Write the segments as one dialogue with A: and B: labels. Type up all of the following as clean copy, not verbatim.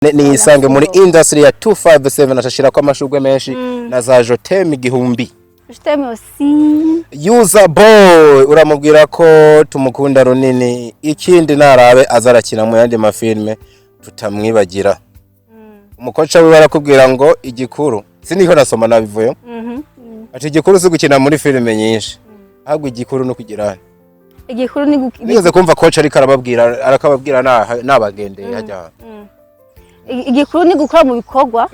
A: Niyisange muri industry ya 257, ashashira ko amashurwe menshi na za je t'aime 1000.
B: Je t'aime aussi.
A: User boy, uramubwira ko tumukunda runini. Ikindi, narabe azarakina mu yandi mafilme, tutamwibagira. Umukoca wiwe arakubwira ngo igikuru, siniko nasoma nabivuye, ati igikuru si gukina muri filime nyinshi, ahubwo igikuru no kugira
B: Igikuru ni
A: nigeze kumva coach ariko arababwira, arakababwira nabagendeye hajya.
B: Igikuru ni gukora mu bikorwa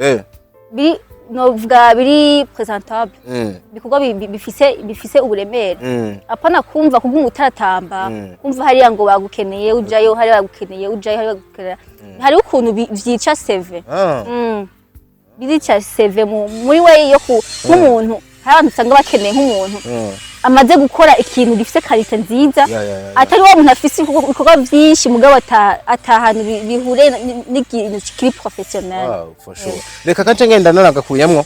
B: biri, novuga, biri présentable, ibikorwa bifise uburemere, apana kumva kubwo utaratamba, kumva hariya ngo bagukeneye ujayo, hariya bagukeneye ujayo, hariya bagukeneye. Hariho ukuntu vyica CV. Birica CV muri we yo nk'umuntu. Hari abantu usanga bakeneye nk'umuntu amaze gukora ikintu gifise qualité nziza, atari wa muntu afise ibikorwa vyinshi mugabo ata hantu bihure n'ikintu kiri professionnel.
A: Wow, for sure. Reka kace ngenda nanagakuyemwo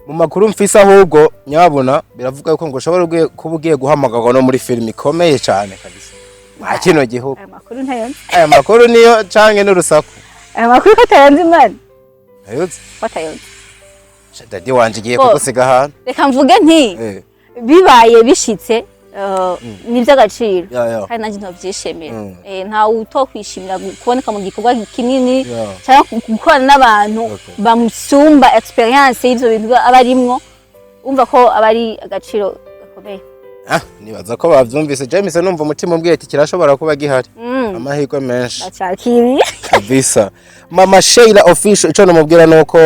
A: mu makuru mfise. Ahubwo nyabuna biravuga yuko ngo ushobora kuba ugiye guhamagarwa no muri filime ikomeye cyane kabisa mwa kino gihugu.
B: Aya makuru ntayo nzi.
A: Aya makuru niyo canke n'urusaku?
B: Aya makuru ko atayanzi, man.
A: Ayuzi?
B: Ko atayanzi.
A: Daddy wanje igiye
B: Bo.
A: kugusiga ahantu.
B: Reka mvuge nti bibaye bishitse, ni iby'agaciro kandi nanjye ntobyishimira. Ntawe utokwishimira kuboneka mu gikorwa kinini cyangwa gukorana n'abantu bamusumba expérience y'ivyo bintu aba arimwo. Umva ko aba ari agaciro gakomeye.
A: Ah, nibaza ko bavyumvise. James, numva umutima umbwiye ati kirashobora kuba gihari, amahirwe menshi.
B: Ndacakiriye.
A: Kabisa. Mama Sheila Official, ico namubwira nuko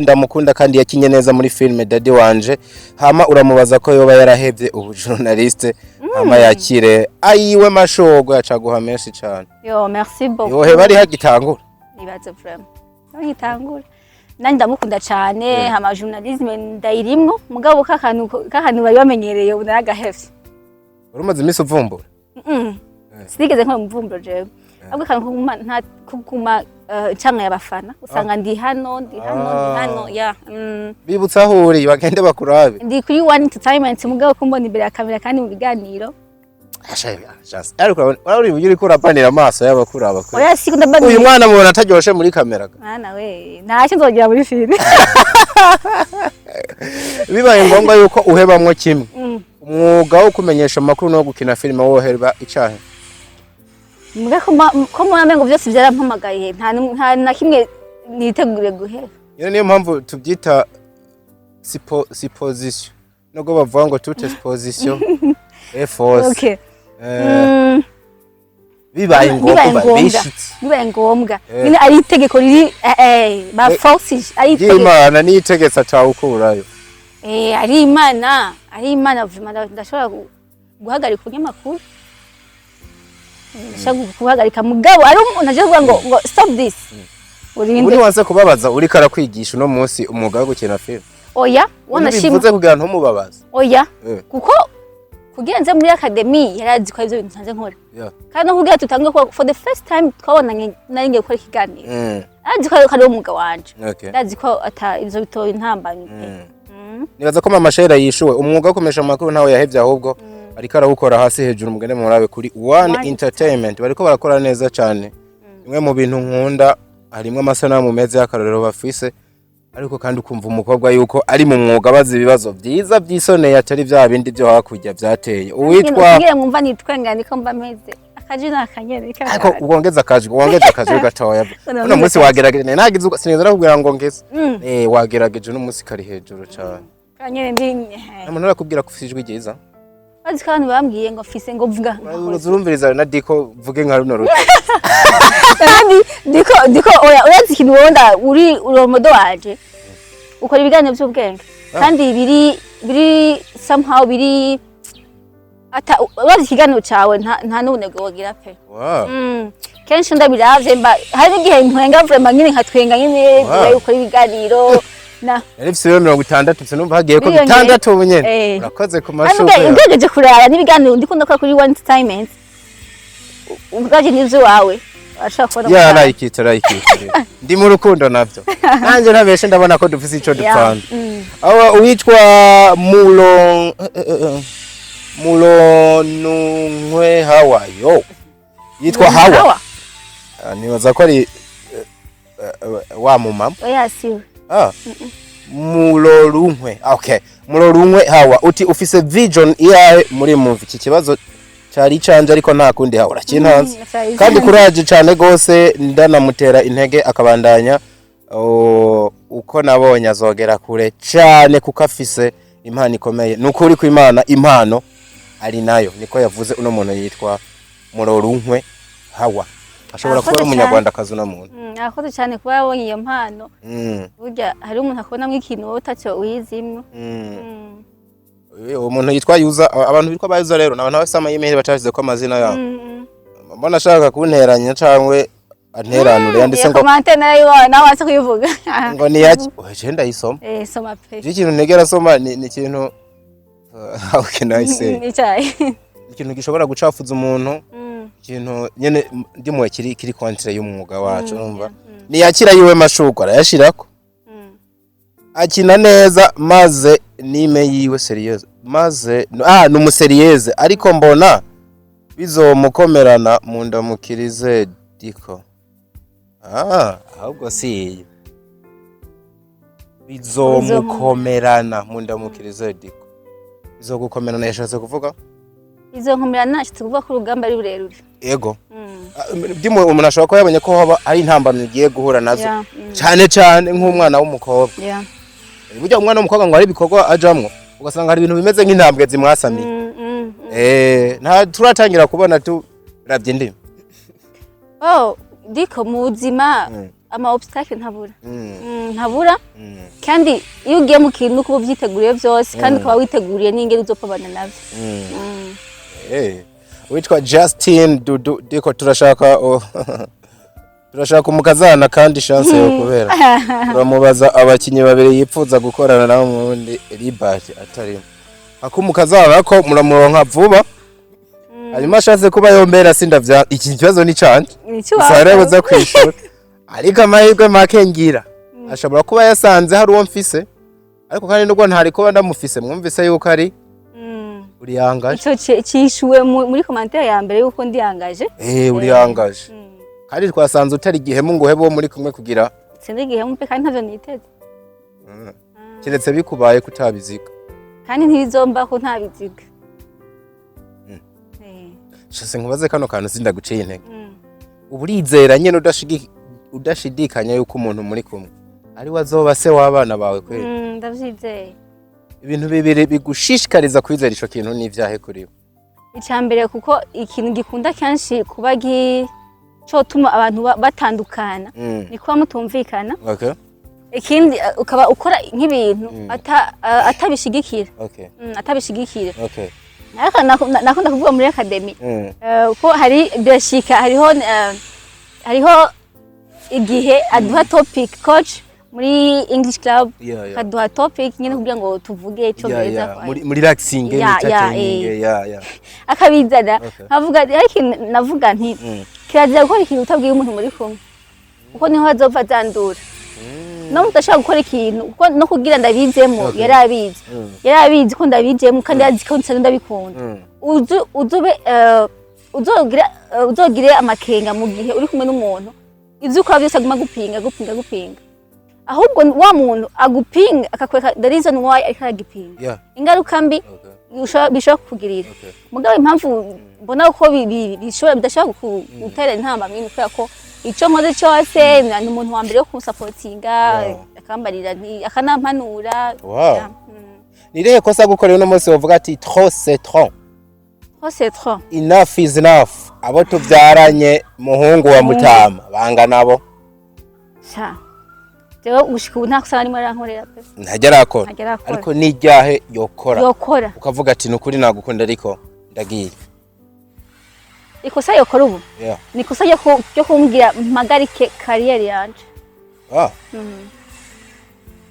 A: ndamukunda kandi yakinye neza muri filme Daddy Wanje. Hama uramubaza ko yoba yarahevye ubu journaliste, hama yakire ayiwe mashogwe acaguha menshi cane.
B: Yo, merci beaucoup.
A: Yoheba ari hagitangura.
B: Nibaze vraiment nkitangura, nanjye ndamukunda cane. Hama journalisme ndayirimwo, mugabo kakantu bari bamenyereye ubu naragahevye.
A: Wari umaze iminsi uvumbura?
B: Sinigeze nkora umuvumburo jewe, ahubwo akantu ko kuguma nta kuguma canke abafana usanga ndi hano, ndi hano, ndi hano ya.
A: Bibutsa aho uri, bagende bakurabe.
B: Ndi kuri One Entertainment, mugabo kumbona imbere ya kamera kandi mu biganiro.
A: Ariko urabona uburyo uriko urapanira amaso y'abakuraba kure.
B: Oya, siko ndabanira.
A: Uyu mwana mubona ataryoshe muri kamera ga.
B: Mwana we, ntacyo nzongera muri filime.
A: Bibaye ngombwa yuko uhebamwo kimwe, umwuga wo kumenyesha amakuru no gukina filime, woheba icahe?
B: Muga ko muramengo ngo byose byarampamagaye, nta na kimwe niteguriye guhera.
A: Iyo niyo mpamvu tubyita supposition, nubwo bavuga ngo toute supposition est fausse. Bibaye
B: Bibaye
A: ngombwa,
B: ngombwa.
A: bishitse.
B: Bibaye ngombwa nyine ari itegeko riri ba force, ari itegeko
A: Ry'Imana niyo itegetse atawukurayo.
B: Ari Imana, ari Imana vraiment, ndashobora guhagarika umunyamakuru. Ndashobora guhagarika, mugabo ari umuntu aje kuvuga ngo stop this,
A: Ubu
B: urinde.
A: Ntiwanse kubabaza uriko arakwigisha uno munsi umwuga wo gukina filime?
B: Oya, wanashima.
A: Bivuze kugira ntumubabaze.
B: Oya. Kuko kugira nze muri academy yarazi ko ivyo bintu nsanze nkora, kandi no kugira tutange ko for the first time twabonanye nari ngiye gukora ikiganiro, arazi ko ari umwuga wanje. Ndazi ko ata ivyo bitoye intambamyi pe.
A: Nibaza ko Mama Sheila yishuwe. Umwuga wo kumesha amakuru ntawe yahevye, ahubwo ariko arawukora hasi hejuru. Mugende murabe kuri One
B: One
A: Entertainment, bariko barakora neza cyane. Bimwe mu bintu nkunda harimwo amasanamu meza y'akarorero bafise, ariko kandi ukumva umukobwa yuko ari mu mwuga, abaza ibibazo byiza byisoneye, atari bya bindi byo hakurya byateye. Uwitwa
B: Kugira mwumva nitwenga niko mba meze, akaji ni akanyene.
A: Ariko wongeza akajwi, wongeze akajwi gatoya. Uno munsi wagerageje, nagize sinigeze nakubwira ngo ngeze, wagerageje uno munsi, kari hejuru cyane.
B: Kanyene ndi.
A: Nta muntu arakubwira ko ufise ijwi ryiza?
B: Bazi ko abantu bambwiye ngo mfise ngo vuga.
A: Urumviriza na diko vuge nka runo ruti.
B: Kandi ndiko oya, urazi ikintu wonda uri modo wanje ukora ibiganiro by'ubwenge kandi biri somehow biri ata urazi ikiganiro cawe nta n'ubunebwe wogira pe. Kenshi ndabiravye mba hari n'igihe ntwenga vraiment nyine, nkatwenga nyine. Ukora ibiganiro na
A: Nari mfise ibiro 60, sinumva hagiye ko
B: Biriyongeye.
A: 6 ubu nyene. Urakoze ku
B: Kandi
A: mashurwe yawe.
B: ugerageje kuraba n'ibiganiro ndiko ndakora kuri One Entertainment, ubwaje n'ivyo wawe urashobora kubona.
A: Ya, like it, like it. Ndi mu rukundo navyo, nanjye ntabeshe, ndabona ko dufise ico dupfana. Aho uwitwa Mulo Mulonunkwe Hawa, yo yitwa Hawa. Ah, nibaza ko ari Wa mumama.
B: Oya, siwe.
A: Ah. Mulorunkwe. Okay. Mulorunkwe Hawa, uti ufise vision iyahe muri movie? Iki kibazo cari canje, ariko nta kundi, Hawa urakintanze.
B: Cari
A: Kandi
B: canje.
A: Kuraje cane gose, ndanamutera intege akabandanya. Uko nabonye azogera kure cane kuko afise impano ikomeye. Nukuri ko Imana impano ari nayo, niko yavuze uno muntu yitwa Murorunkwe Hawa. Ashobora kuba
B: Arakoze
A: ari umunyarwandakazi uno muntu.
B: Arakoze cyane kuba yabonye iyo mpano. Burya hariho umuntu akubonamwo ikintu wowe utaco wizimwo.
A: Uwo muntu yitwa Yuza, abantu bitwa ba Yuza rero ni abantu bafise ama email batashyize ko amazina yabo. Mbona ashaka kunteranya cangwe anteranure, yanditse
B: Iyo
A: ngo
B: commentaire nayo nawe waze kuyivuga.
A: Ngo ni yaki? Oje ndayisoma.
B: Eh, soma pe.
A: Je, ikintu ntegera soma ni ikintu, how can I say,
B: Icayi.
A: ikintu gishobora gucafuza umuntu, ikintu nyene ndimwe kiri contre y'umwuga wacu, urumva. Niyakira yiwe mashurwa arayashirako. Akina neza maze nime yiwe sérieuse maze ni umusérieuse, ariko mbona bizomukomerana mu ndamukirize diko. Ahubwo si iyo bizomukomerana mu ndamukirize diko, bizogukomerana yashatse kuvuga.
B: Izo nkomerana nashatse kuvuga ko urugamba ari rurerure.
A: Ego. Ndimwe umuntu ashobora kuba yabonye ko hoba ari intambamyi ugiye guhura nazo, cane cane nk'umwana w'umukobwa. Burya umwana w'umukobwa ngo hari ibikorwa ajamwo ugasanga hari ibintu bimeze nk'intambwe zimwasamiye. Nta turatangira kubona turavye indimi.
B: Oh, diko mu buzima ama obstacle ntabura. Ntabura. Kandi iyo ugiye mu kintu kuba ubyiteguriye byose, kandi ukaba witeguriye n'ingene uzopfabana navyo.
A: Witwa Justin Dudu Diko, turashaka turashaka umukazana kandi chance yo kubera turamubaza abakinyi babiri yipfuza gukorana nabo mu wundi Libert atarimo. Akumukazana ko muramuronka vuba, hanyuma ashatse kuba yombera sindavya. Iki kibazo ni canje.
B: Ni
A: Gusa rero uza kwishura, ariko amahirwe make ngira ashobora kuba yasanze hari uwo mfise, ariko kandi nubwo ntari kuba ndamufise, mwumvise yuko ari uriyangaje.
B: Ico cishuwe muri commentaire ya mbere yuko ndiyangaje.
A: Eh, uriyangaje. Kandi twasanze utari igihemu ngo uhebe uwo muri kumwe kugira
B: Sindi igihemu pe, kandi ntavyo niteze.
A: Keretse bikubaye kutabiziga.
B: Kandi ntibizomba ko ntabiziga.
A: Shase nkubaze kano kantu, sindaguciye intege. Uba urizera nyene udashidikanya yuko umuntu muri kumwe ari we azoba se w'abana bawe kweli?
B: Ndavyizeye.
A: Ibintu bibiri bigushishikariza kwizera ico kintu n'ivyahe kuri we?
B: Icya mbere, kuko ikintu gikunda kenshi kuba cotuma abantu batandukana ni kuba mutumvikana. Ikindi, ukaba ukora nk'ibintu atabishigikira. Atabishigikira. Ariko nakunda kuvuga muri academy ko hari birashika, hariho igihe aduha topic, coach muri English club, akaduha topic nyine kugira ngo tuvuge icongereza.
A: Muri relaxing, entertaining.
B: Akabizana. Nkavuga, ariko navuga nti kirazira gukora ikintu utabwiye umuntu muri kumwe, kuko niho hazopfa zandura no mudashobora gukora ikintu, kuko no kugira ndabizemo yari abizi. Yari abizi ko ndabijemo, kandi azi ko nsanzwe ndabikunda. Uzube uzogire amakenga mu gihe uri kumwe n'umuntu ivyo ukora byose aguma gupinga, gupinga, gupinga. Ahubwo wa muntu agupinga akakwereka the reason why ariko aragipinga, ingaruka mbi bishobora kukugirira. Mugabo impamvu mbona ko bidashobora gutera intambamyi ni kubera ko ico nkoze cyose ni umuntu wa mbere wo kunsapotinga, akambarira akanampanura. Yeah.
A: Ni irihe kosa gukorera uno munsi wovuga ati trop c'est trop?
B: Trop c'est trop.
A: Enough is enough. Abo tuvyaranye, muhungu wa mutama banga nabo.
B: Sha, jewe gushika ubu nta kosa na rimwe arankorera pe.
A: Ntajya arakora?
B: Ntajya arakora.
A: Ariko n'iryahe yokora
B: Yokora
A: ukavuga ati nukuri nagukunda ariko ndagiye?
B: Ikosa yokora ubu ni ikosa ryo kumbwira mpagarike carrière yanje.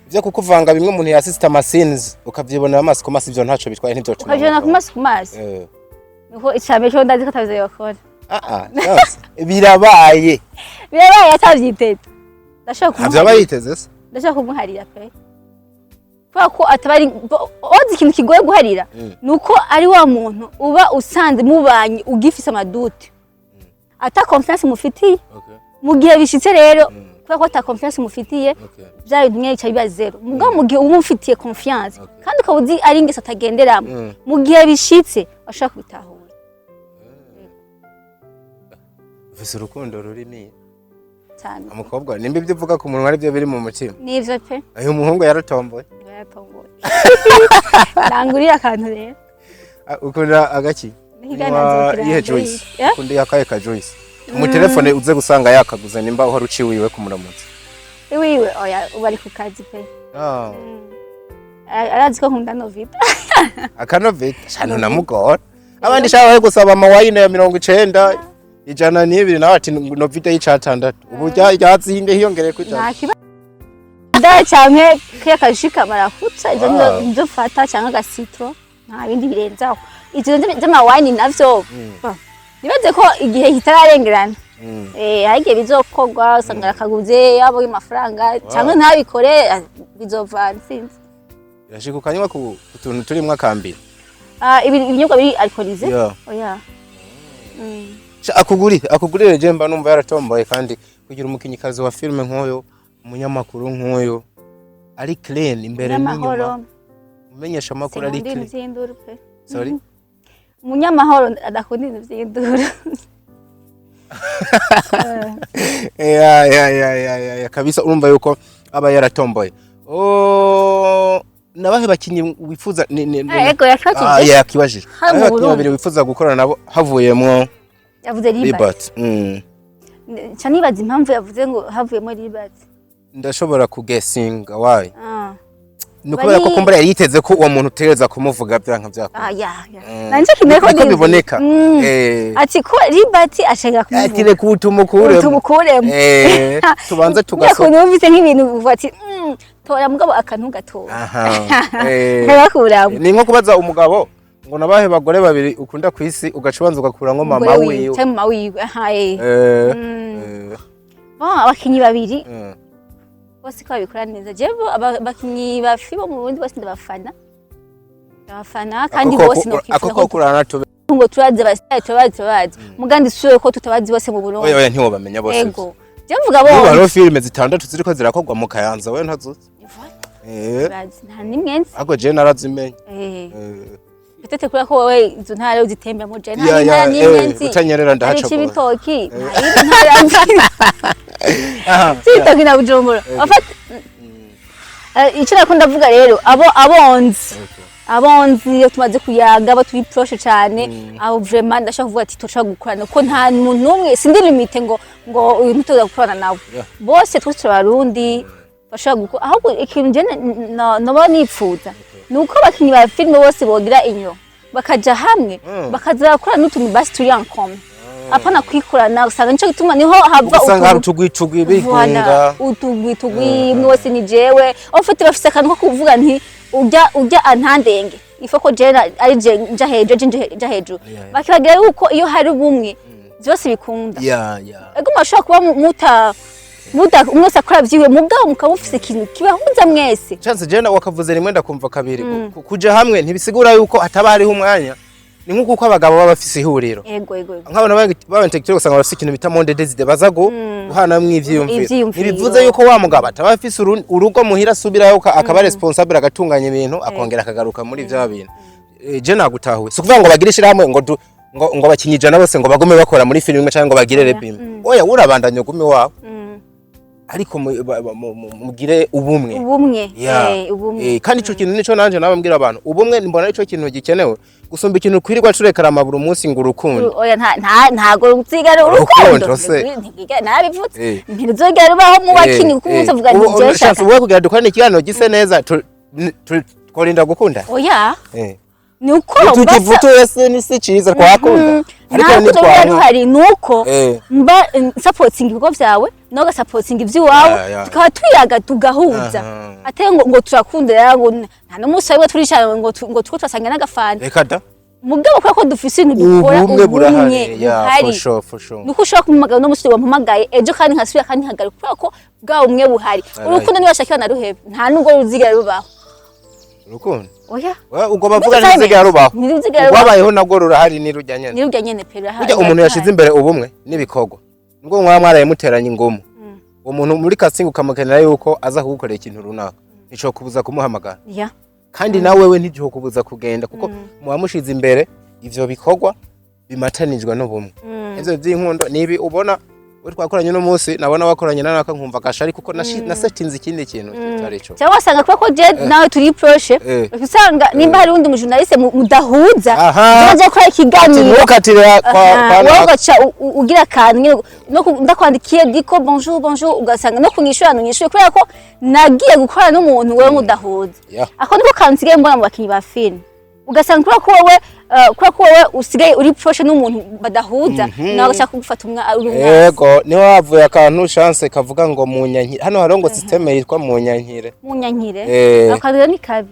A: Ivyo kukuvanga bimwe umuntu yasisita amasins ukavyibonera amaso ku maso, ivyo ntaco bitwaye, ntivyotuma
B: Ukavyibona ku maso ku maso. Nuko icambere cyo ndazi ko atavyo yokora.
A: Ah ah, chance. Birabaye.
B: Birabaye atavyiteze, ndashobora
A: Ntavyo aba
B: kumuharira.
A: yiteze se?
B: Ndashobora kumuharira pe, kubera ko ataba ari ozi ikintu kigoye guharira. Nuko ari wa muntu uba usanze mubanye ugifise amadoutes, ata confiance mufitiye. Mu gihe bishitse rero Kubera ko ata confiance mufitiye, bya bintu nyine bica biba zéro. Mugabo mu gihe uba umufitiye confiance kandi ukaba uzi ari ingeso atagenderamo, mu gihe bishitse bashobora kubitahura.
A: Ufise urukundo rurimi.
B: Cyane.
A: Umukobwa, nimba ibyo uvuga ku munwa aribyo biri mu mutima.
B: Nivyo pe.
A: Uyu muhungu yaratomboye.
B: Yaratomboye. Nangurira akantu rero.
A: Ah, ukunda agaki?
B: Ikiganiro
A: Unywa
B: nzokira
A: iyihe juice?
B: Yeah?
A: Ukunda akahe ka juice? Mu telefone uze gusanga yakaguze, nimba uhora uciye iwiwe kumuramutsa.
B: Iwiwe? Oya, ubu ari ku kazi pe.
A: Ah.
B: Arazi ko nkunda Novita.
A: Akanovita shano namugora. Abandi shaka bari gusaba amawayine ya 90, 102, nawe ati Novita y'icatandatu. Ubu ryazinde hiyongereye ku 100.
B: Nta kibazo da, canke kiya kajus marakuca ivyo. Nivyo fata, canke agasitro, nta bindi birenzaho. Ivyo vy'amawayini navyo, bon, nibaze ko igihe kitararengerana. Hari igihe bizokorwa usanga arakaguze, yabonye amafaranga, canke ntabikore, bizovana, sinzi.
A: Irashika ukanywa ku tuntu turimwo akambiri?
B: Ah, ibinyobwa biri alcoolisé?
A: Yeah.
B: Oya.
A: Sha, akugurire, akugurire. Je mba numva yaratomboye, kandi kugira umukinyikazi wa filime nk'uyu, umunyamakuru nk'uyu, ari clean imbere
B: Umunyamahoro.
A: n'inyuma, umenyesha amakuru ari
B: Sinkunda ibintu
A: clean.
B: vy'induru pe.
A: Sorry?
B: Umunyamahoro adakunda ibintu vy'induru.
A: Ya, kabisa, urumva yuko aba yaratomboye. Oh, nabahe bakinyi wifuza
B: Ego, yakibajije.
A: Ah, yakibajije.
B: Hano mu
A: Nabahe bakinyi
B: Burundi.
A: babiri wifuza gukorana nabo havuyemwo
B: Yavuze Libert.
A: Libert.
B: Nca nibaza impamvu yavuze ngo havuyemo Libert.
A: Ndashobora kuguessinga why.
B: Ah.
A: Ni ukubera ko kumbura yari yiteze ko uwo muntu utegereza kumuvuga byanka byakunda.
B: Ah, ya. Nanje kimwe ko
A: Niko biboneka.
B: Ati ko Libert ashaka
A: Ati
B: kumuvuga.
A: reka utumukuremo.
B: Tumukuremo.
A: Tubanze
B: Tugasoma.
A: tugasoma.
B: Numvise nk'ibintu uvuga ati tora mugabo akantu gatora.
A: Aha.
B: Nkabakuramo.
A: Ni nko kubaza umugabo ngo nabahe bagore babiri ukunda ku isi, ugaca ubanza ugakuramwo mama
B: Umugore
A: wiwe.
B: Canke mama wiwe. Aha. Bon, abakinyi babiri bose ko babikora neza. Jewe abakinyi ba filime mu Burundi bose ndabafana. Ndabafana kandi bose nokwifuza
A: Ako ko kurana tube.
B: Ngo turazi abasitari, turabazi, turabazi. Mugandi sure ko tutabazi bose mu Burundi.
A: Oya, oya, ntiwobamenya bose.
B: Ego. Je mvuga
A: Ubu
B: bo.
A: hariho filime zitandatu ziriko zirakorwa mu Kayanza, we ntazuzi.
B: Bazi nta nimwe nzi.
A: Ahubwo je narazimenye.
B: Peut-être kubera ko wowe izo ntara uzitemberamo, je nta ntara n'imwe nzi.
A: Utanyerera
B: Hari
A: ndahaca.
B: Cibitoki, nta yindi ntara nzi. Cibitoki na Bujumbura. En fait, icyo nakunda ndavuga rero, abo abonzi abonzi iyo tumaze kuyaga, abo turi proche cyane, abo vraiment ndashaka kuvuga ati turashobora gukorana, ko nta muntu n'umwe sindi limite ngo uyu ntituza gukorana nawe. Bose twese turi Abarundi, bashobora gukora. Ahubwo ikintu je noba nipfuza ni uko abakinyi ba filime bose bogira inyo bakaja hamwe, bakaza bakora n'utuntu basi turi en commun, apana kwikorana. Usanga nico gituma niho hava
A: Usanga hari
B: utuntu
A: utugwi tugwi bigunga.
B: Voilà, utugwi tugwi, umwe wese ni jewe. En fait bafise akantu ko kuvuga nti ujya antandenge, ifo ko je ari je nja hejuru, je nja hejuru. Bakibagira yuko iyo hari ubumwe byose bikunda.
A: Ya.
B: Ego, murashobora kuba muta muta umwe wese akora vyiwe, mugabo mukaba mufise ikintu kibahuza mwese.
A: Chance, je wakavuze rimwe ndakumva kabiri. Kuja hamwe ntibisigura yuko hataba hariho umwanya. Ni nk'uko uko abagabo baba bafise ihuriro.
B: Ego.
A: Nk'abantu baba intellectuel usanga bafise ikintu bita monde des idées, baza guhanamwo ivyiyumviro.
B: Ivyiyumviro.
A: Ntibivuze yuko wa mugabo ataba afise urugo muhira, asubirayo akaba responsable, agatunganya ibintu, akongera akagaruka muri vya bintu. Je nagutahuye. Si ukuvuga ngo bagire ishirahamwe ngo abakinyi 100 bose ngo bagume bakora muri filime imwe canke ngo bagire
B: Oya.
A: rebime. Oya, urabandanya ugume wawe, ariko mugire ubumwe.
B: Ubumwe.
A: Yeah.
B: Ubumwe.
A: Kandi ico kintu nico nanje nabambwira abantu, ubumwe mbona arico kintu gikenewe gusumba ikintu kwirirwa turekarama buri munsi ngo urukundo.
B: Oya, nta ntago ruzigera
A: Urukundo
B: urukundo
A: se.
B: Nabivutse, ntiruzigera rubaho mu bakinyi, kuko umunsi avuga
A: Ubu
B: nti jewe
A: chance
B: shaka
A: ubu kugira dukorane ikiganiro gise neza, tworinda gukunda.
B: Oya, ni uko
A: Tukivutuye se ni si ciza twakunda, ariko
B: nta
A: ni
B: rukundo ruba
A: twanka.
B: ruhari, ni uko mba supporting ibigo vyawe, nawe ugasapotinga ivy'iwawe, tukaba tuyaga tugahuza. Atari ngo turakunda rero, ngo nta n'umunsi warimwe turicara ngo turiko turasangira n'agafanta.
A: Reka da.
B: Mugabo kubera ko dufise ibintu dukora,
A: Ubumwe burahari. Yeah,
B: buhari.
A: For sure, for sure.
B: Nuko ushobora kumpamagara uno munsi wampamagaye ejo, kandi nkasubira kandi nkagaruka, kubera ko bwa bumwe buhari. Urukundo nibashaka banaruhebe, nta nubwo ruzigera rubaho.
A: Urukundo?
B: Oya.
A: Ubwo bavuga ntizigera rubaho.
B: Ntiruzigera rubaho.
A: Rwabayeho nabwo rurahari, nirujya nyene.
B: Nirurya nyene pe, rurahari.
A: Burya umuntu yashize imbere ubumwe n'ibikorwa, nubwo mwaba mwaraye muteranye ingumu. Uwo muntu muri casting ukamukenera yuko aza kugukorera ikintu runaka, ntico kubuza kumuhamagara. Kandi nawe we nticokubuza kugenda, kuko muba mushize imbere ivyo bikorwa bimatanijwe n'ubumwe. Ivyo vy'inkundo nibi ubona we twakoranye uno munsi, nabona wakoranye na naka nkumva gashari, kuko nasetinze ikindi kintu kitari ico.
B: Cyangwa wasanga kuba ko je nawe turi proche, usanga nimba hari undi mujournaliste mudahuza baje gukora ikiganiro,
A: ntukatire kwa
B: wowe
A: naka.
B: Ugaca ugira akantu nyene no ndakwandikiye diko bonjour bonjour, ugasanga no kunyishura ntunyishuye kubera ko nagiye gukorana n'umuntu wewe mudahuza. Ako niko kantu nsigaye mbona mu bakinyi ba filime, ugasanga kubera ko wowe usigaye uri proche n'umuntu badahuza, nawe agashaka kugufata uri umwansi.
A: Yego, niho havuye akantu Chance kavuga ngo munyankire. Hano hariho ngo système yitwa munyankire.
B: Munyankire.
A: Eh.
B: Ako kantu rero ni kabi.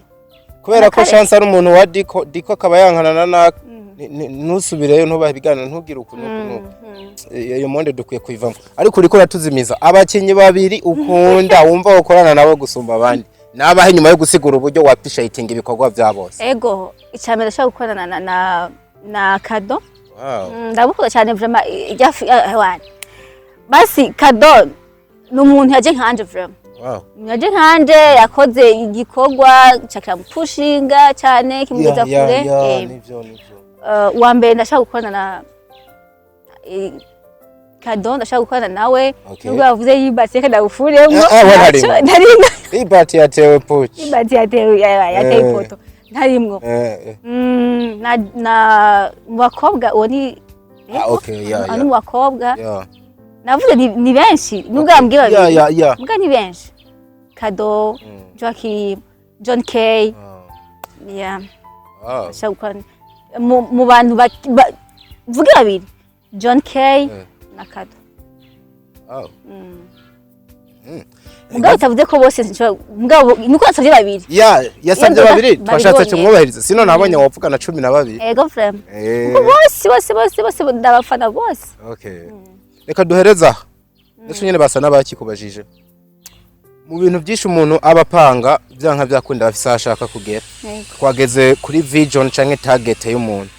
A: Kubera ko
B: Nakare.
A: Chance ari umuntu wa Diko, Diko akaba yankana na naka, ntusubireyo, ntubahe ibiganiro, ntugire uku n'uku n'uku. Iyo monde dukwiye kuyivamo, ariko uriko uratuzimiza. Abakinyi babiri ukunda, wumva ukorana nabo gusumba abandi, nabahe, nyuma yo gusigura uburyo wa appreciating ibikorwa vya bose?
B: Ego, icambere ndashaka gukorana na Kado.
A: Wow.
B: Ndamukunda cyane vraiment. Ijya basi Kado ni umuntu yaje nkanje vraiment. Umuntu yaje nkanje, yakoze igikorwa kiramupushinga cyane, kimugeza kure.
A: Nivyo nivyo.
B: Uwa mbere ndashaka gukorana na Kado, ndashaka gukorana nawe. Nubwo yavuze yibatse, reka ndawufuremo.
A: We ntarimwo.
B: Ntarimwo.
A: Ibati yatewe puci.
B: Yibati yatewe ipoto, ntarimwo. Na mu bakobwa uwo ni
A: Ah, okay, yeah,
B: ni mu bakobwa navuze ni benshi, nubwo bambwiye babiri, mbwa ni benshi: Kado, Joaquim, John K. Yeah. Ndashaka gukorana mu bantu vuge babiri: John K na Kado. Mugabo bitavuze ko bose mugabo nuko nasabye babiri.
A: Ya, yasabye
B: Iyo
A: babiri.
B: babiri
A: Twashatse
B: bonyene.
A: tumwubahirize, sino nabonye wovuga na 12.
B: Ego vraiment. Kuko bose bose bose bose ndabafana bose.
A: Okay, reka duhereza aha. Ndetse nyine basa n'abakikubajije mu bintu byinshi umuntu aba apanga, byanka byakunda afise aho ashaka kugera. Twageze kuri vision canke target y'umuntu.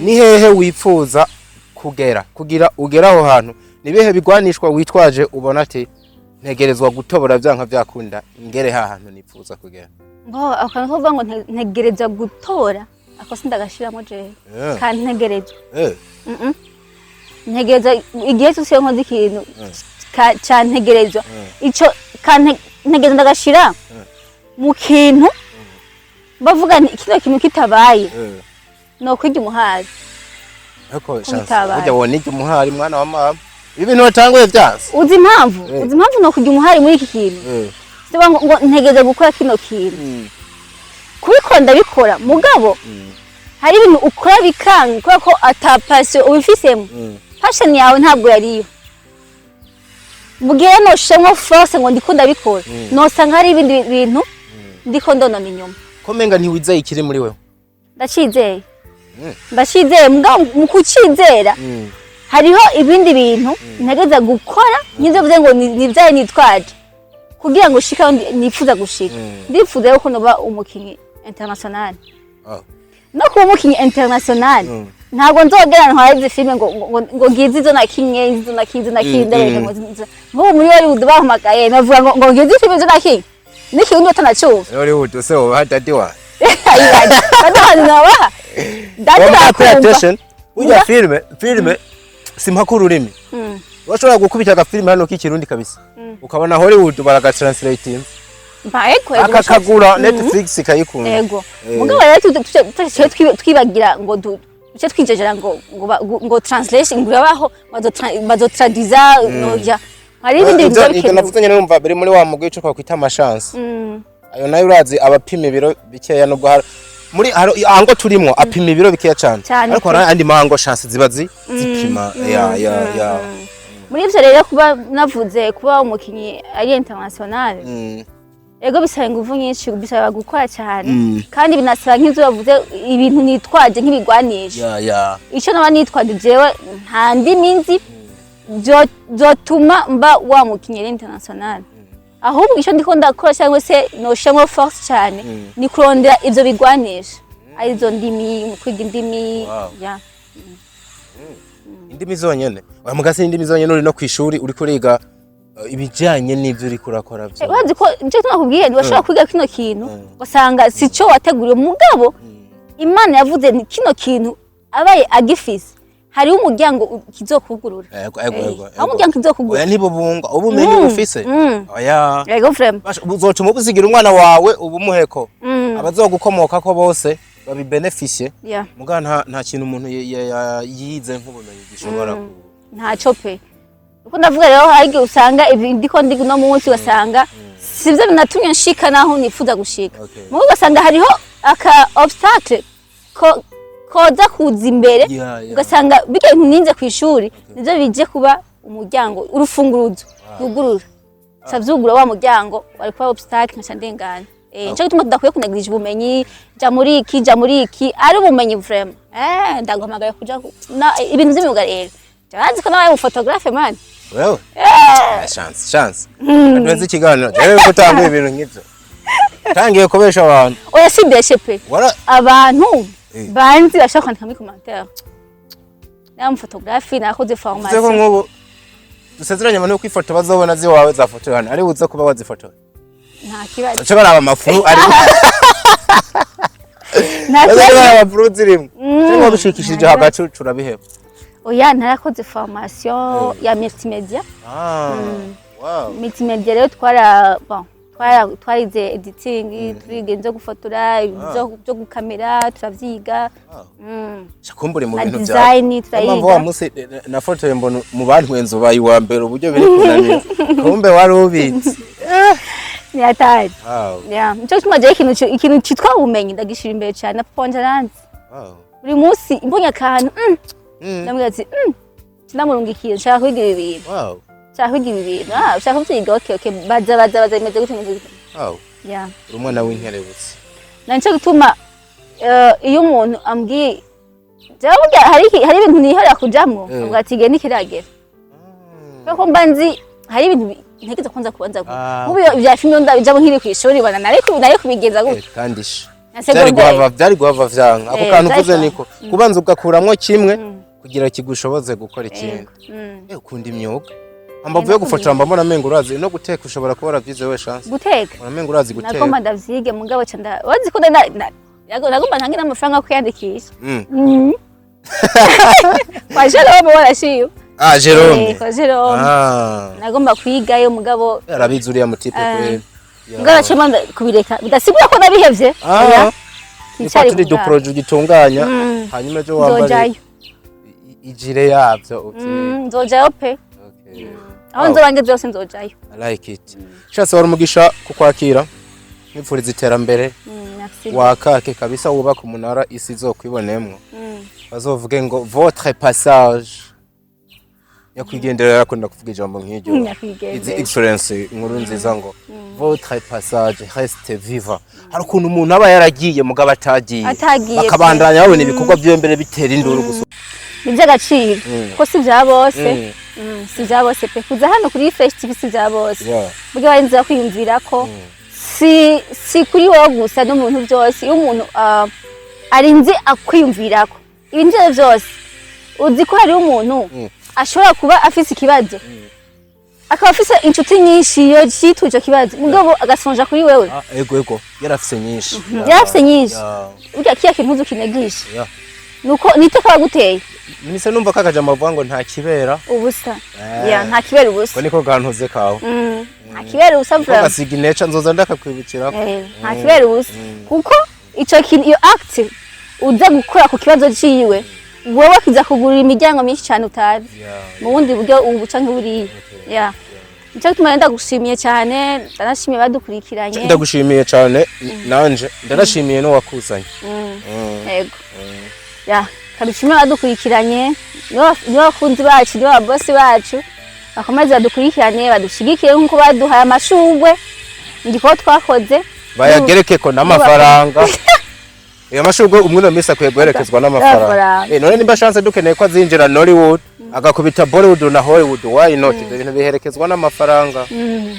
A: Ni hehe wifuza kugera? Kugira ugere aho hantu, ni bihe bigwanishwa witwaje, ubona ati ntegerezwa gutobora byanka byakunda ngere ha hantu nifuza kugera?
B: Bo akantu ko kuvuga ngo ntegerezwa gutora, ako sindagashiramo jewe. Kandi ntegerezwa ntegerezwa igihe cyose iyo nkoze ikintu cantegerezwa, ico kantegerezwa ndagashira mu kintu bavuga nti kino kintu kitabaye no kwiga umuhazi.
A: Ariko Chance,
B: bitabaye.
A: burya wona iryo umuhari, mwana wa mama, ibi bintu watanguye vyanse.
B: Uzi impamvu?
A: Eh.
B: Uzi impamvu no kujya umuhari muri iki kintu? Siba ngo ntegereza gukora kino kintu, kubikora ndabikora, mugabo hari ibintu ukora bikanga kubera ko ata passion ubifisemo. Passion yawe ntabwo yariyo. Mu gihe noshemwo force ngo ndiko ndabikora, nosanga hari ibindi bintu ndiko ndonona inyuma.
A: Ko menga ntiwizeye ikiri muri wewe?
B: Ndacizeye. Ndacizeye, mugabo mu kucizera hariho ibindi bintu ntegereza gukora, nk'ivyo bivuze ngo ni vyaye nitwaje kugira ngo ushike aho nifuza gushika. Ndifuza yuko noba umukinyi international. No kuba umukinyi international, ntabwo nzogera ntwara izi filime ngo ngizi izo nakinye, izo nakinye, izo nakinye, ndabereka ngo nk'ubu muri Hollywood bahamagaye, navuga ngo ngizi filime izo nakinye n'ikirundi batanacumva.
A: Hollywood se woba daddy wa?
B: Kandi ahantu nabaha dati
A: Wampa pay
B: bakumva.
A: attention. Burya filime simpaka ururimi. Urashobora gukubita agafilime hano k'ikirundi kabisa, ukabona Hollywood baragatranslating,
B: Mba ego ego.
A: akakagura, Netflix ikayikunda.
B: Ego. Mugabo rero tuce twibagira ngo duce twijejera ngo translation ngo urabaho bazotraduza noja hari ibindi bintu
A: Ivyo
B: biba
A: ivyo
B: bikenewe.
A: Navuze nyene, numva biri muri wa mugwi ico twakwita amashansi. Ayo nayo urazi abapima ibiro bikeya, nubwo hari muri hari ango turimwo apima ibiro bikeya cane,
B: Cane
A: ariko
B: pe.
A: hari andi mango chance ziba zipima ya.
B: Muri ivyo rero, kuba navuze kuba umukinyi ari international, ego bisaba inguvu nyinshi, bisaba gukora cyane, kandi binasaba nk'ivyo bavuze, ibintu nitwaje nk'ibigwanisha.
A: Ya ya.
B: Ico naba nitwaje jewe, nta ndimi nzi vyotuma mba wa mukinyi ari international. Ahubwo ico ndiko ndakora cyangwa se noshiramwo force cyane ni kurondera ivyo bigwanisha, arizo ndimi, mu kwiga indimi. Ya.
A: Indimi zonyene oya mugasi, indimi zonyene uri no kwishuri uriko uriga. Ibijanye n'ivyo uriko urakora vyose.
B: Urazi ko nico nakubwiye, ntiwashobora kwiga kino kintu ugasanga sico wateguriwe, mugabo Imana yavuze ni kino kintu abaye agifise, hariho umuryango kizokugurura.
A: Ego, ego. Ego.
B: Aho umuryango kizokugurura.
A: Oya, ntibubungwa ubumenyi bufise. Oya.
B: Ego, vraiment.
A: Basha, uzotuma ubusigira umwana wawe ubumuheko, abazogukomokako bose babibenefisye. Muga nta kintu umuntu yize nk'ubumenyi gishobora ku
B: Ntaco pe. Uko ndavuga rero, hari igihe usanga ibi ndiko ndi uno munsi, ugasanga sivyo binatumye nshika naho nifuza gushika. Mugo ugasanga hariho aka obstacle ko koza kuza imbere, ugasanga bijya bintu ninze ku ishuri nivyo bije kuba umuryango, urufunguruzo rugurura savyugura wa muryango wari kuba obstacle, nkaca ndengana. Nico gituma tudakwiye kunegirija ubumenyi, ja muri iki, ja muri iki, ari ubumenyi vraiment. Ndaguhamagaye kuja ibintu vy'imyuga rero. Bazi ko nabaye umuphotographe, man.
A: Wewe? Ah, chance, chance. Duheze ikiganiro. Jewe ko utanguye ibintu nk'ivyo, tangiye kubesha abantu.
B: Oya, si mbeshe pe.
A: Wara
B: Abantu banzi bashaka kwandika muri commentaire. Nabaye umuphotographe, nakoze
A: Uvuze ko
B: formation.
A: nk'ubu dusezeranye abantu ko ifoto bazobona ziwawe zafotowe hano ari buze kuba wazifotowe.
B: Nta kibazo.
A: Bace baraba amafuru ari
B: Nta
A: baze
B: kibazo.
A: baraba amafuru zirimo cyangwa bishikishije hagacu turabiheba.
B: Oya, narakoze formation ya multimedia.
A: Ah, wow.
B: Multimedia rero twara, bon, twara twarize editing, turiga ibyo gufotora, ibyo byo gukamera turavyiga.
A: Shakumbure mu
B: Na
A: bintu byawe.
B: design
A: Niyo mpamvu
B: turayiga.
A: Wa munsi nafotoye mbona mu bantwenze ubaye uwa mbere, uburyo biri kunanira, kumbe wari ubitse.
B: Ntiyataje.
A: Wow.
B: Yeah, nico gituma jewe ikintu citwa ubumenyi ndagishira imbere cyane, na papa wanje aranzi. Buri munsi mbonye akantu, ndamubwira ati ndamurungikiye, nshaka kwiga ibi bintu. Nshaka kwiga ibi bintu, ah, ushaka kuvyiga, okay, baza, baza, baza, bimeze gute, bimeze gute. Yeah.
A: Uri umwana w'inkerebutsi.
B: Na nico gituma iyo umuntu ambwiye, jewe burya hari ibintu niharira kujamwo, avuga ati igihe ntikiragera, kubera ko mba nzi hari ibintu ntegereza kubanza nk'ubu iyo ibya filime ndabijamwo nkiri kw'ishuri, bana nari kubigenza gutya.
A: Kandi sha
B: Na
A: byari
B: secondaire.
A: guhava vyanka ako kantu
B: Vyari
A: uvuze
B: guhava.
A: niko kubanza ugakuramwo kimwe kugira kigushoboze gukora ikindi. Ukunda imyuga ambavu yo gufotora, mba mbona amengo urazi no guteka, ushobora kuba waravyize we, Chance.
B: Guteka?
A: Uramengo urazi guteka.
B: Nagomba ndavyige, mugabo ca nda wazi ko nagomba ntange n'amafaranga yo kwiyandikisha. Kwa Jerome warashiwe.
A: Ah, Jerome.
B: Kwa Jerome.
A: Ah.
B: Nagomba kwigayo, mugabo
A: Arabizi uriya mutipe kweli.
B: Mugabo naciye mbanza kubireka, bidasigura ko nabihevye.
A: Ah.
B: Oya,
A: Niko
B: kicari
A: turi
B: ku bwato.
A: Duproje ugitunganya, hanyuma ejo wambare
B: Nzojayo.
A: Ijire yavyo uvyige.
B: Nzojayo pe.
A: Okay.
B: Aho
A: Wow.
B: nzoba ngeze hose nzojayo.
A: I like it. Chance, wari umugisha kukwakira, nkwifuriza iterambere.
B: Merci.
A: Wakake kabisa, wubaka umunara isi izokwibonемwo, bazovuge ngo votre passage. Nyakwigendera yarakunda kuvuga ijambo nk'iryo.
B: Nyakwigendera.
A: His Excellence inkuru nziza, ngo votre passage reste vivant. Hari ukuntu umuntu aba yaragiye mugabo atagiye,
B: Atagiye.
A: bakabandanya babona ibikorwa vyiwe mbere bitera induru gusa.
B: Ni iby'agaciro ko si bya bose. Si bya bose pe. Kuza hano kuri Fresh TV si bya bose. Burya barinze kwiyumvira ko si kuri wowe gusa, no mu bintu byose, iyo umuntu arinze akwiyumvirako ibintu ibyo aribyo byose, uzi ko hariho umuntu ashobora kuba afise ikibazo, akaba afise inshuti nyinshi iyo yituje ico kibazo, mugabo agasonja kuri wewe.
A: Ah, ego, yarafise nyinshi.
B: Yarafise nyinshi. Burya kiya kintu uzukinegisha nuko niteka baguteye.
A: Nise numva kakajambo bavuga ngo nta kibera
B: ubusa. Ya, nta kibera ubusa.
A: Ko niko kantuze kawe.
B: Nta kibera ubusa
A: Ko
B: vraiment.
A: gasiga ineca nzoza ndakakwibukirako.
B: Nta kibera ubusa, kuko ico kintu, iyo act uza gukora ku kibazo ciwe, wowe kiza kugurira imiryango myinshi cyane utazi mu bundi buryo ubu canke buriya. Ya, nico gituma rero ndagushimiye cyane, ndanashimiye badukurikiranye.
A: Ndagushimiye cyane nanje, ndanashimiye n'uwakuzanye.
B: Yego, ya, kadushimire badukurikiranye, nibo bakunzi bacu, nibo babosi bacu. Bakomeze badukurikirane, badushigikire nk'uko baduhaye amashurwe mu gikorwa twakoze.
A: Bayagerekeko n'amafaranga. Iyo mashurwe umwe no minsi akwiye guherekezwa n'amafaranga.
B: N'amafaranga.
A: None nimba Chance dukeneye ko azinjira Nollywood, agakubita Bollywood na Hollywood, why not? Ibyo bintu biherekezwa n'amafaranga,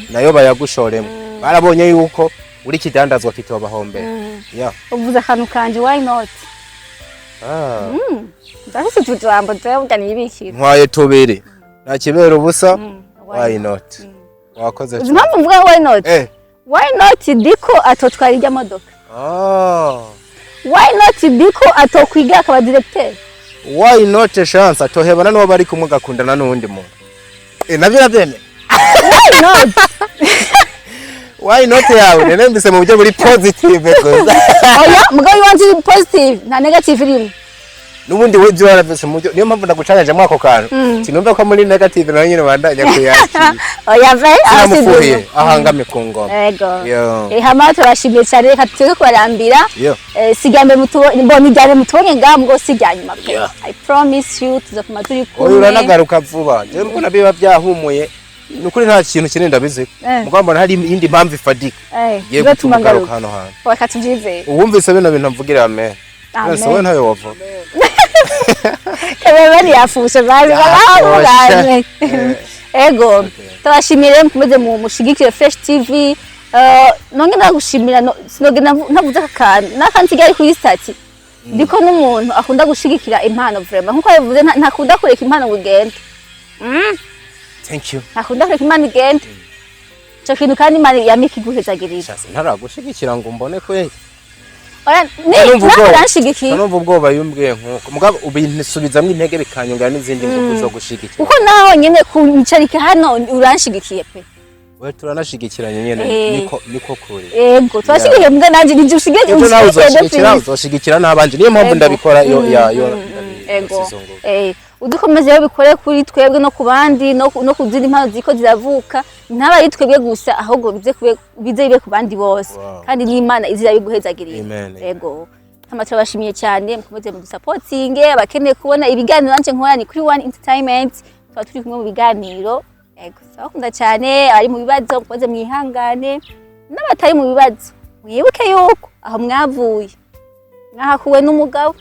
A: nayo bayagushoremo. Barabonye yuko uri kidandazwa kitobahombera, yeah.
B: Uvuze akantu kanje, why not?
A: Ah.
B: Ndafise utujambo jewe burya nibikira.
A: Ntwaye tubiri: nta kibera ubusa,
B: Mm,
A: why not? Wakoze.
B: Uzi impamvu mvuga why not? Why not Diko atotwara irya modoka? Why not Diko atokwiga akaba directeur?
A: Why not Chance atohebana n'uwo bari kumwe, agakundana n'uwundi muntu? Navyo navyemeye.
B: Why not?
A: Why not yawe nene mu buryo buri positive gusa.
B: Oya, mugabo iwanje iri positive, nta negative irimo.
A: N'ubundi we byo waravyose mu buryo, niyo mpamvu ndagucanyaje ako kantu. Sinumva ko muri negative nayo nyine bandanya kuyakira.
B: Oya ve.
A: Sinamufuhiye, ahangame ku ngoma.
B: Ego.
A: Yo.
B: Hama turashimiye cyane, reka tuze kubarambira.
A: Yo.
B: Si irya mbere mutubonye, mbona irya mbere mutubonye ngaha, mugo si irya nyuma pe. I promise you, tuzakuma turi
A: Oya,
B: kumwe.
A: uranagaruka vuba. Jewe mbona biba byahumuye, ni ukuri nta kintu kinini ndabizi. Mugabo mbona hari iyindi mpamvu ifadika igiye
B: izotuma
A: gutuma ugaruka
B: ngaruka.
A: hano hantu.
B: Reka tuvyizere.
A: Uwumvise bino bintu mvugira amen.
B: Amen.
A: Wese wowe ntayo wavuga.
B: Kebebe yafushe bari.
A: Yafushe.
B: Barabuganye. Ego, turabashimiye, mukomeze mushigikire Fresh TV. Nonge ndagushimira, sinogenda ntavuze aka kantu n'akandi kigali kuri statut. Ndiko n'umuntu akunda gushigikira impano vraiment, nkuko yabivuze, ntakunda kureka impano ngo igende.
A: Thank you.
B: Ntakunda kureka impano igende. Ico kintu kandi Imana yama ikiguhezagirira.
A: Shasi ntaragushigikira ngo mbone ko
B: Oya, ni
A: Numva
B: nawe
A: ubwoba.
B: uranshigikiye.
A: Numva ubwoba yumbwiye nkuko, mugabo ubisubizamwo intege, bikanyongera n'izindi ngufu zo gushigikira.
B: Kuko nawe nyene kunyicarika hano uranshigikiye pe.
A: We turanashigikiranye nyene. Niko kuri.
B: Ego, turashigikiye, mbwa nanje nije ushige.
A: Ejo nawe uzoshigikira,
B: Please.
A: uzoshigikira n'abandi, niyo mpamvu
B: Ego.
A: ndabikora iyo ya yo.
B: Ego. Udukomeze rero, bikore kuri twebwe no ku bandi, no ku zindi mpano ziko ziravuka, ntaba ari twebwe gusa, ahubwo bize bibe ku bandi bose. Kandi n'Imana izira biguhezagirira.
A: Amen.
B: Ego. Hama turabashimiye cyane, mukomeze mudusapotinge. Abakeneye kubona ibiganiro nanje nkora ni kuri One Entertainment, tuba turi kumwe mu biganiro. Ego, turabakunda cyane. Abari mu bibazo mukomeze mwihangane, n'abatari mu bibazo mwibuke yuko aho mwavuye mwahakuwe n'umugabo,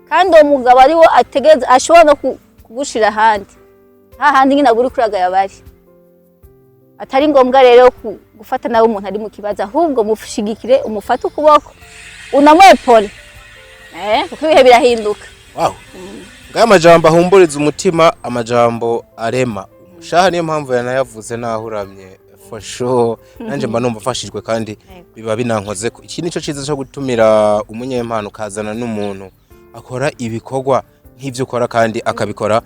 B: kandi uwo mugabo ariwo ategereza, ashobora no kugushira ahandi hahandi nyine abura kuragaya bari. Atari ngombwa rero gufata nawe umuntu ari mu kibazo, ahubwo mushigikire, umufate ukuboko, unamwepole, kuko ibihe birahinduka.
A: Wow. Ngaya amajambo ahumburiza umutima, amajambo arema umushaha, niyo mpamvu yanayavuze naho uramye, for sure. Nanjye mba numva mfashijwe kandi biba binankoze ko. Iki nico ciza cyo gutumira umunyempano, ukazana n'umuntu akora ibikorwa nk'ivyo ukora kandi akabikora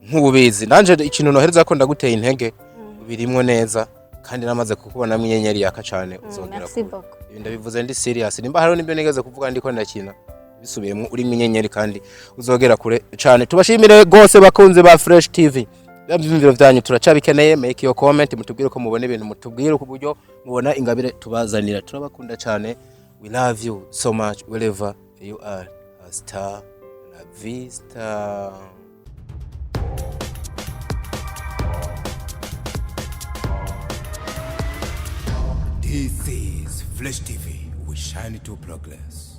A: nk'ububizi. Nanje ikintu nohereza ko ndaguteye intege, birimwo neza, kandi namaze kukubonamo inyenyeri yaka cane, uzogera
B: Merci
A: kure.
B: beaucoup.
A: Ibi ndabivuze ndi serious, nimba hariho nibyo nigeze kuvuga ndiko ndakina, bisubiyemo, urimo inyenyeri kandi uzogera kure cane. Tubashimire gose bakunze ba Fresh TV. Ibyumviro vyanyu turacabikeneye. Make your comment, mutubwire uko mubona ibintu, mutubwire uko buryo mubona ingabire tubazanira. Turabakunda cane, we love you so much wherever you are. Hasta la vista.
C: This is Flash TV. We shine to progress.